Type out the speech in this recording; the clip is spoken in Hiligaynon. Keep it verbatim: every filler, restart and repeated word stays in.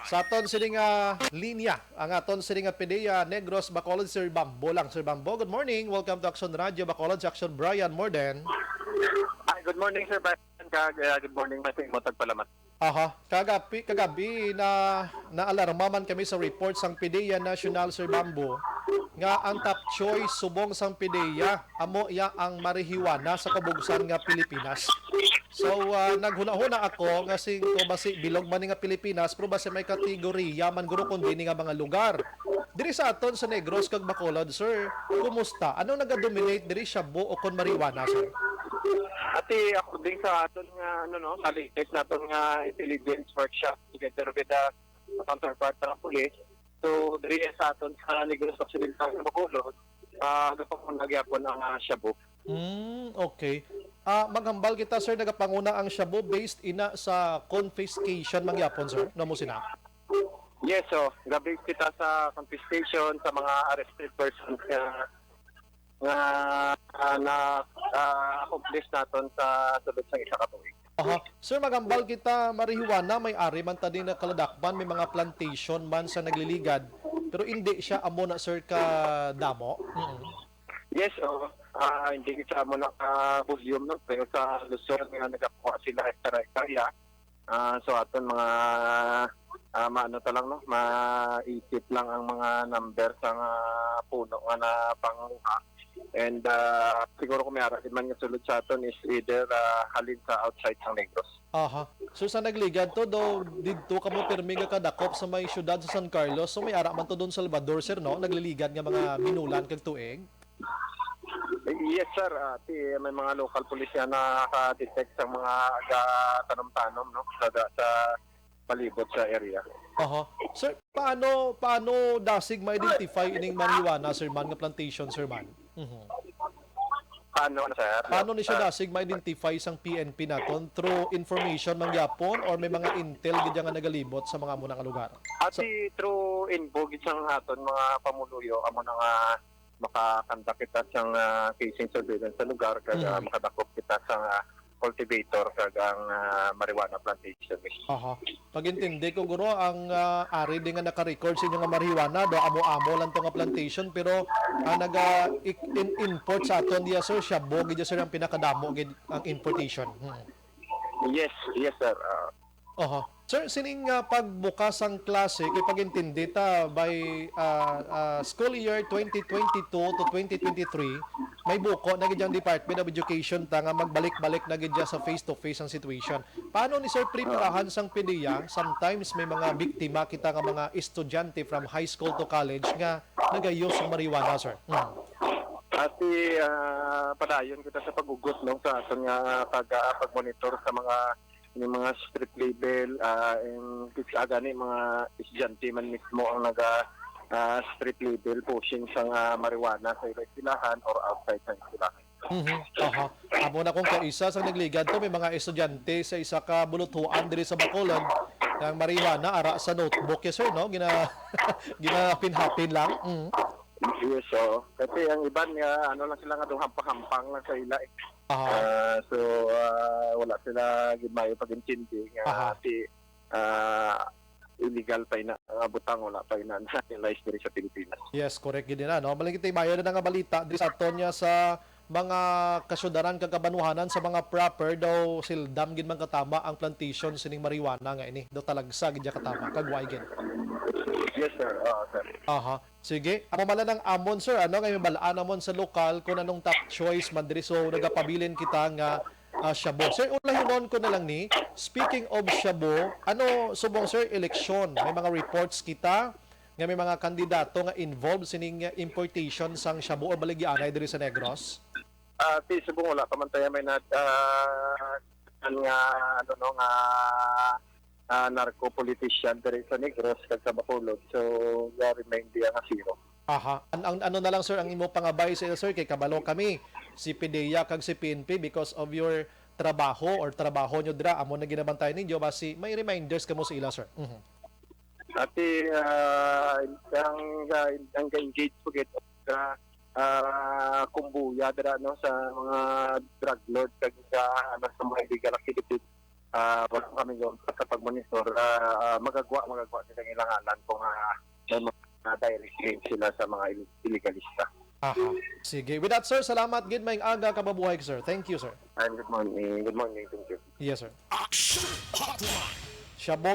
Sa aton sini nga linya, ang aton sini nga PDEA Negros Bacolod, Sir Bambo lang. Sir Bambo, good morning. Welcome to Action Radio Bacolod, sa Action Brian Morden. Hi, good morning, Sir Brian. Kag, uh, good morning, Mas Imo. Tagpalamat. Aha, kagabi, kagabi na naalarma man kami sa report sang PDEA National, Sir Bambo, nga ang top choice subong sang PDEA amo iya ang marijuana sa kabugsan nga Pilipinas. So, ah, naghuna-huna ako nga sing ko basi bilog man ni nga Pilipinas, pero basi may kategoriya man guro kon dini nga mga lugar. Diri sa aton sa Negros kag Bacolod, sir, kumusta? Anong nagadominate diri, shabu o kon marijuana, sir? Ati, according sa aton nga, ano, no, sa latest naton nga intelligence workshop together with the counterpart ng police, so, diri sa aton sa Negros Occidental sa Bacolod, ah, gapanguna gyapon ang, ah, shabu. Hmm, okay. Ah, maghambal kita, sir, nagapanguna ang shabu based ina sa confiscation man gyapon, sir. No mo sina? Yes, so, gabi kita sa confiscation sa mga arrested persons nga nga ah, na ah, accomplish naton sa sulod sa isa ka tuig. Aha. Sir, maghambal kita, marijuana, may ari man ta din na kaladakpan, may mga plantation man sa nagliligad, pero hindi siya amo na, sir, ka damo. Mm. Yes, so, ah, hindi kita mo naka-volume, no? Pero sa Luzon nga nagakuha sila hektarya-hektarya, ah, so aton mga ah, maano ta lang, no? Maisip lang ang mga number sa nga puno nga napanguha. And ah, siguro kung may ara man nga sulod sa aton is either ah, halin sa outside sang Negros. Aha. So sa nagligad to, do didto kamo pirmi nga kadakop sa may siyudad sa San Carlos. So may ara man to Don Salvador, sir, no? Nagliligad nga mga binulan kag tuig. Yes, sir. Ah, ti, may mga local police nga nakaka-detect sa mga aga tanom-tanom, no? Sa, sa palibot sa area. Aha. Sir, paano paano dasig ma-identify ining marijuana, sir man, nga plantation, sir man? Mhm. Paano, sir? Paano ni siya Ah, dasig ma-identify sang P N P naton? Through information man gyapon or may mga intel gid nga nagalibot sa mga amo na nga lugar? Ati through info gid sang aton mga pamuluyo, amo na nga makakandak kita sang ah, casing surveillance sa lugar kag ah, Mhm. makadakop kita sa ah, cultivator kag ang ah, marijuana plantation mismo. Aha. Pag-intindi ko, guro, ang ah, ari din nga naka-record sa inyo nga marijuana, do amo-amo lang to nga plantation, pero ang naga i- in- import sa aton diya, sir, shabu gid, sir, ang pinakadamo gid ang importation. Hmm. Yes, yes, sir. Ah, Oho. Sir, sining ah, pagbukas sang klase, kay pag-intindi ta, by ah, ah, school year twenty twenty-two to twenty twenty-three, may buko na gid ang Department of Education ta nga magbalik-balik na gid dya sa face-to-face ang situation. Paano ni, sir, preparahan sang PDEA? Sometimes may mga biktima kita nga mga estudyante from high school to college nga nagayos sa marijuana, sir. Hmm. Ati ah, padayon kita sa pag-ugot, no, sa aton nga pag ah, pag-monitor sa mga, yung mga strip label, ah, and it's agani mga estudyante man mismo ang naga ah, strip label pushing sa nga marijuana sa ila eskwelahan or outside sa eskwelahan. Mhm. Aha. Amo na kung kaisa sang nagligad to, may mga estudyante sa isa ka buluthuan diri sa Bacolod nga ang marijuana ara sa notebook, yes, sir, no? Gina ginahapin-hapin lang. Mhm. Yes, so kasi ang iban nga ano lang sila nga duhampang-hampang lang sa ila eh. Aha. Ah, so ah, wala sila gid maayo pag-intindi nga Aha. si ah, illegal pa ina nga butang, wala pa ina na-legalize diri sa Pilipinas. Yes, correct gid na, no? Bali kita ibayo na nga balita diri sa aton niya sa mga kasyudaran kag kabanwahanan sa mga proper daw sildam gid man katama ang plantation sining marijuana nga ini. Daw talagsa gid ya katama kag why gid. Yes, sir. Oo, sir. Aha. Sige, amo man lang ang amon, sir, ano, nga mabal-an namon sa lokal kung anong top choice man diri. So nagapabilin kita nga ah, shabu. Sir, ulayonon ko na lang ni, speaking of shabu, ano subong, sir, eleksyon? May mga reports kita nga may mga kandidato nga involved sining importation sang shabu or baligyaanay diri sa Negros? Ah, ti subong wala pa man tayo may nat ah, nga ano no nga ah, narco politician diri sa Negros kag sa Bacolod. So, nga remain diya nga zero. Aha. An, an, ano na lang, sir, ang imo pangabay sa ila, sir, kay kabalo kami si PDEA kag si PNP because of your trabaho or trabaho nyo dira, amo na ginabantay ninyo, basi may reminders kamo sa ila, sir. Mhm. Ati ah, ang ang engage po gid sa ah, kumbuya dira no sa mga drug lord kag sa ano sa mga illegal activities. ah, wala kami doon sa pag-monitor. Ah, ah, magagwa, magagwa sila ng ilanganan kung, ah, may mga direct link sila sa mga il-, illegalista. Aha. Sige. With that, sir, salamat gid. Maayong aga, kababuhay, sir. Thank you, sir. And good morning. Good morning. Thank you. Yes, sir. Action Hotline. Siya po